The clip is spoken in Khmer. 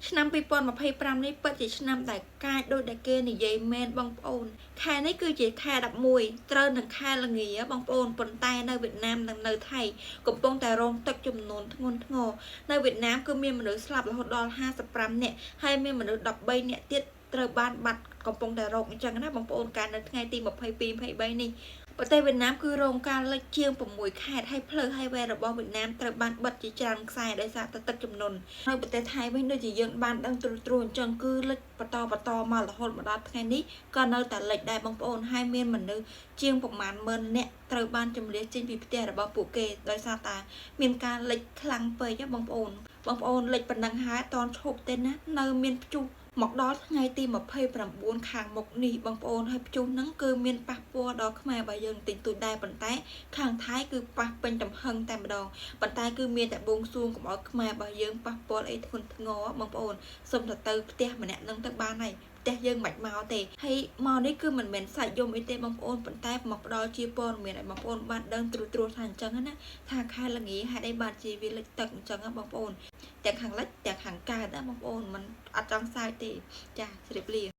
ឆ្នាំ2025នេះពិតជាឆ្នាំដែលកាចដូចដែលគេនិយាយមែនបងប្អូនខែនេះគឺជាខែ11ត្រូវនឹងខែល្ងាបងប្អូនប៉ុន្តែនៅវៀតណាមនិងនៅថៃកំពុងតែរងទឹកចំនួនធ្ងន់ធ្ងរនៅវៀតណាមគឺមានមនុស្សស្លាប់រហូតដល់55នាក់ហើយមានមនុស្ស13នាក់ទៀតត្រូវបានបាត់កំពុងតែរកអញ្ចឹងណាបងប្អូនកាលនៅថ្ងៃទី22 23នេះប្រទេសវៀតណាមគឺរងការលិចជាង6ខេត្តហើយផ្លូវ highway របស់វៀតណាមត្រូវបានបិទជាច្រើនខ្សែដោយសារតែទឹកជំនន់នៅប្រទេសថៃវិញដូចជាយើងបានដឹងត្រួសត្រាសអញ្ចឹងគឺលិចបន្តបន្តមករហូតមកដល់ថ្ងៃនេះក៏នៅតែលិចដែរបងប្អូនហើយមានមនុស្សជាងប្រមាណម៉ឺននាក់ត្រូវបានជម្លៀសចេញពីផ្ទះរបស់ពួកគេដោយសារតែមានការលិចខ្លាំងពេកហ៎បងប្អូនបងប្អូនលិចប៉ុណ្ណឹងហើយអត់តន់ឈប់ទេណានៅមានព្យុះមកដល់ថ្ងៃទី29ខាងមុខនេះបងប្អូនហើយព្យុះហ្នឹងគឺមានប៉ះពាល់ដល់ខ្មែរបើយើងតិចតួចដែរប៉ុន្តែខាងថៃគឺប៉ះពេញទំហឹងតែម្ដងប៉ុន្តែគឺមានតែបួងសួងកុំឲ្យខ្មែររបស់យើងប៉ះពាល់អីធ្ងន់ធ្ងរបងប្អូនសុំទៅទៅផ្ទះម្នាក់នឹងទៅបានហើយផ្ទះយើងមិនមកទេហើយមកនេះគឺមិនមែនសាច់យំអីទេបងប្អូនប៉ុន្តែមកផ្ដល់ជាព័ត៌មានឲ្យបងប្អូនបានដឹងត្រួសត្រាសថាអញ្ចឹងណាថាខែល្ងាហេតុអីបានជាវាលិចទឹកអញ្ចឹងណាបងប្អូនទាំងខាងលិចទាំងខាងកើតណាបងប្អូនមិនអត់ចង់សើចទេចាជម្រាបលា។